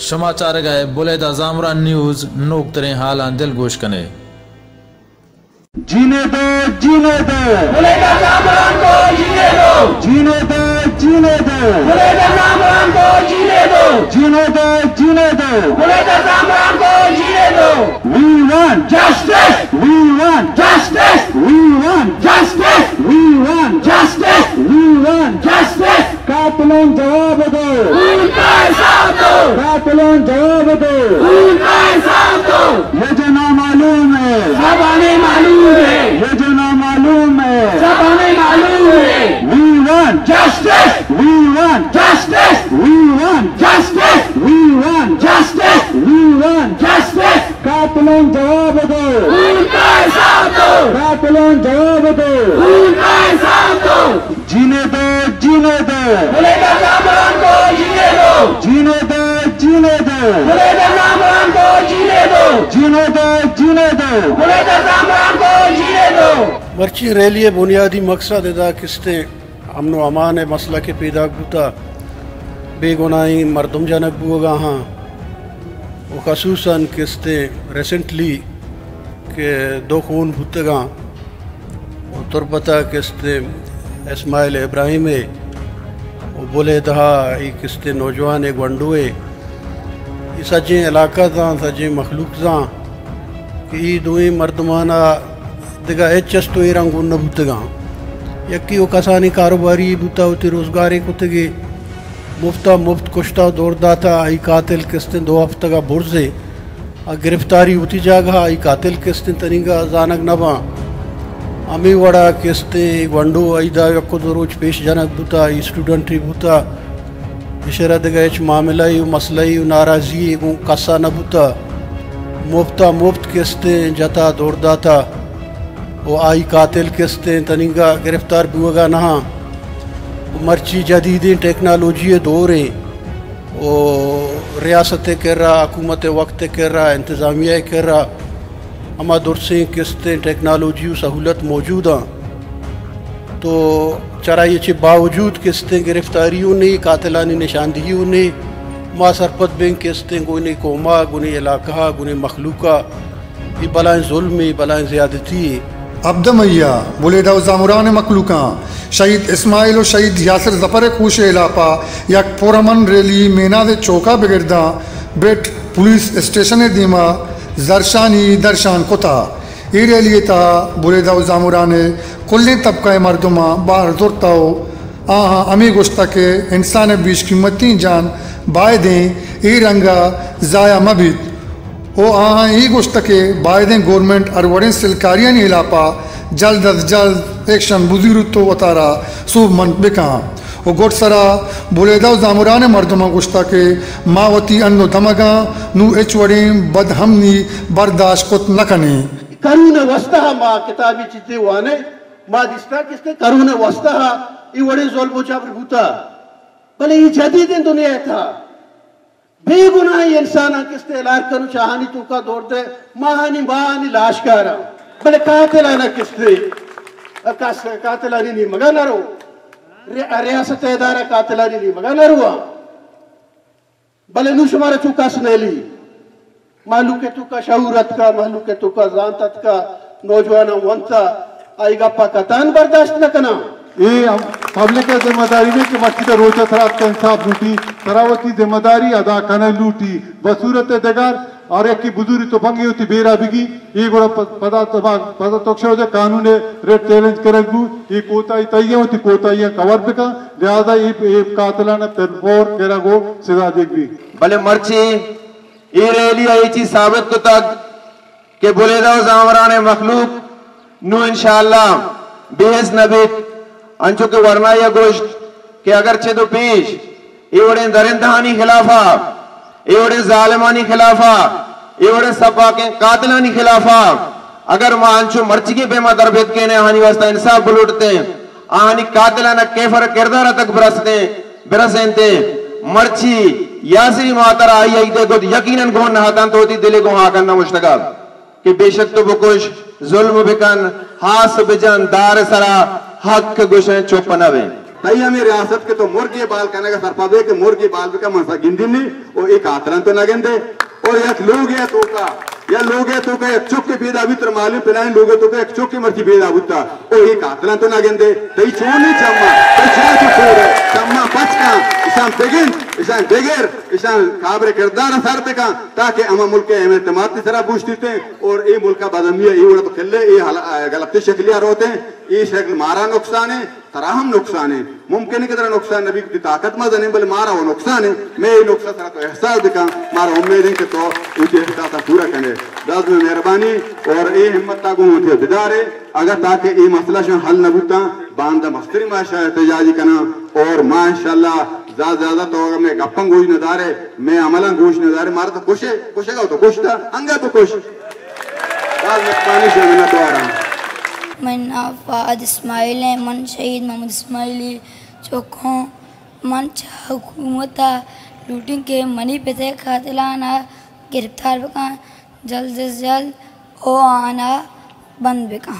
شما چارگ ءَ بلیدہ زامران نیوز۔ نوکتریں حالاں دلگوش کن ئے۔ جینے دو، جینے دو۔ بلیدہ زامران کو جینے دو۔ جینے دو، جینے دو۔ بلیدہ زامران کو جینے دو۔ جینے دو، جینے دو۔ بلیدہ زامران کو جینے دو۔ We want justice. We want justice. We want justice. We want justice. We want justice. قاتلوں جواب دو۔ خون کا حساب دو۔ قاتلوں جواب دو۔ خون کا حساب دو۔ یہ جو نامعلوم ہے۔ سب ہمیں معلوم ہے۔ یہ جو نامعلوم ہے۔ سب ہمیں معلوم ہے۔ We want justice. We want justice. We want justice. We want justice. We want justice. قاتلوں جواب دو۔ خون کا حساب دو۔ قاتلوں جواب دو۔ خون کا حساب دو۔ جینے دو، جینے دو۔ بلیدہ زامران کو جینے دو۔ جینے دو، جینے دو۔ بلیدہ زامران کو جینے دو۔ جینے دو، جینے دو۔ بلیدہ زامران کو جینے دو۔ مرچی ریلی ءِ بنیادی مقصد ادا کستیں امن و امان ءِ مسئلہ کہ پیداک بوتا، بے گناہیں مردم جنگ بوگا ہاں، و خصوصاً کستیں ریسنٹلی کہ دو خون بوتگاں، و تربت ءَ کستیں اسماعیل ابراہیم ءِ و بلیدہ ءَ ای کستیں نوجوان ءِ گونڈو ءِ، ای سجیں علاقہ زاں، سجیں مخلوق زاں کہ ای دوئیں مردمانا دگہ ہچ است و اے رنگ گون نہ بوتگاں۔ یکی و کسانیں کاروباری بوتا، وتی روزگارے کتگے، مفتا مفت کشتا و دور داتا، آئی قاتل کستیں دو ہفتگا برزے۔ آ گرفتاری وتی جاگہا، آئی قاتل کستیں تنینگا زانگ نباں۔ ہمے وڑا کستیں گونڈو ایدا یک و دو روچ پیش جنگ بوتا، ای اسٹوڈنٹے بوتا۔ اشرا دگہ ہچ معاملہ ای و مسئلہ ای و ناراضی ای گوں کسا نہ بوتا۔ مفتا مفت کستیں جتا دور داتا و آئی قاتل کستیں تنینگا گرفتار بوگا نہاں۔ و مرچی جدیدیں ٹیکنالوجی ءِ دورے و ریاست ءِ کرا، حکومت ءِ وقت ءِ کرا، انتظامیہ ءِ کرا ہما درسیں کستیں ٹیکنالوجی و سہولت موجود آں۔ تو چرائی چہ باوجود کستیں گرفتاری و نے، قاتلانی نشاندہی و نے، ما سرپد بیں کستیں گوں نے قوما، گوں نے علاقہ، گوں نے مخلوقا، اے بلائیں ظلمے، بلائیں زیادتی اے۔ ہبدہ مئی ءَ بلیدہ و زامران ءِ مخلوقاں شہید اسماعیل و شہید یاسر ظفر ءِ کوش ءِ ہلاپا یک پرامن ریلی میناد ءِ چوکا بگرداں بٹ پولیس اسٹیشن ءِ دیما زرشانی درشان کتا۔ اے ریلی ءِ تہا بلیدہ و زامران ءِ کلیں طبقہ ءِ مردماں بہر زرتا و آہاں ہمے گوشتا کہ انسان ءِ بیش قیمتیں جان بائدیں اے رنگا ضائع مہ بیت۔ و آہاں اے گوشت کہ بائدیں گورنمنٹ ہر وڑیں سلکاریانی ہلاپا جلد از جلد ایکشن بزیرت و وتارا سوبمند بکاں۔ و گڈسرا بلیدہ و زامران ءِ مردماں گوشتا کہ ما وتی ہند و دمگاں نوں ہچ وڑیں بدامنی برداشت کت نہ کنیں۔ کرون ءِ واسطہ ما کتابی چیزے وانے، ما دیستا کہ کرونا ءِ واسطہ اے وڑیں ظلم و جبر بوتا، بلے اے جدیدیں دنیا ءِ تہا بے گناہیں انساناں کستے ہلار کن و چہ آہانی توکا دور دئے، ماہانی ماہانی لاشکاراں، بلے قاتلاناں کستے، کس-، قاتلانی نیمگا نہ رو، ری-، ریاست ادارہ قاتلانی نیمگا نہ رواں۔ بلے نوں شمارا چو کس نیلی۔ مہلوک ءِ توکا شعور اتکا، مہلوک ءِ توکا زانت اتکا، نوجواناں ونتا، آئی گپا قطعاً برداشت نہ کناں۔ اے ہم پبلک ءِ ذمہ داری نے کہ مسجد ءِ روچ ءَ سرا اتکا انصاف لوٹی، سرا وتی ذمہ داری ادا کنگ لوٹی۔ بصورت دگر ہر یکے بزوری تپنگے وتی بیرا بگی، اے گڑا پ-، پدا تبا-، پدا تکشہ وجہ قانون ءِ ریٹ چیلنج کنگ بو، اے کوتاہی تئی ءَ وتی کوتاہیاں کور بکن، لہذا اے، اے قاتلانہ پر فور گرگ و سزا دیگ بی۔ بلے مرچی اے ریلی ءَ اے چیز ثابت کتگ کہ بلیدہ و زامران ءِ مخلوق نوں انشاءاللہ بے حس نہ بیت۔ انچو کہ ورنائی ءَ گوشت کہ اگر چد و پیش اے وڑیں درندہانی خلافا، اے وڑیں ظالمانی خلافا، اے وڑیں سباکیں قاتلانی خلافا اگر ما انچو مرچیگیں پیما در بیتکیں، آہانی واسطہ انصاف بلوٹتیں، آہانی قاتلانہ کیفر کردارا تک برستیں، برسینتیں۔ مرچی یاسری ماترا آئی عیدے گد یقیناً گون نہ اتاں، تو وتی دلے گوں ہاکن نہ مشتگا کہ بے شک تو بکش، ظلم بکن، ہاس بجن، دار سرا حق گوشن چپ نہ بیں۔ تئی ہمے ریاست کہ تو مرگے بال کنگ ءَ سرپد ئے کہ مرگے بال بکن، من سا گندی نی، او اے قاتلاں تو نہ گندے۔ اور یک لوگے توکا، یا لوگے توکا یک چکے پیدا بیت، ترا معلوم پلانی لوگے توکا یک چکے مرچی پیدا بوتا، او اے قاتلاں تو نہ گندے۔ تئی چونیں چماں، تئی چار چو چور ئے، چماں پچ کن، اشاں بگند، اشاں بگر، اشاں قابل کردار سر بکن، تاکہ ہما ملک ءِ اعتماد تئی سرا بوشتیتیں اور اے ملک ءَ بدامنی ءَ اے وڑ تو کلے اے حال-، غلطی شکلی ءَ روتیں، اے شکل مارا نقصان ئے۔ ترا ہم نقصان ئے، ممکن ئے کہ ترا نقصان نہ بی، تئی طاقت مزن ئے، بلے مارا وہ نقصان ئے۔ مئے اے نقصان ترا تو احساس بکن، مارا امید ئے کہ تو وتی احساس ءَ پورا کنے۔ باز مئے مہربانی اور اے ہمت ءَ گوں وتی بدارے، اگاں تاکہ اے مسئلہ شان حل نہ بوتاں، باندا مستری ما شا احتجاجی کناں اور ما انشاءاللہ زیادہ زیادہ تو اگر مئے گپاں گوش نہ دارے، مئے عملاں گوش نہ دارے، مارا تو کشے، کشے گا تو کشتا، انگا تو کش۔ باز مہربانی شما منتواراں۔ من نام فہد اسماعیل ایں، من شہید محمد اسماعیل ءِ چک اوں۔ من چہ حکومت ءَ لوٹیں کہ منی پت ءِ قاتلان ءَ گرفتار بکن، جلد از جلد او آناں ءَ بند بکن۔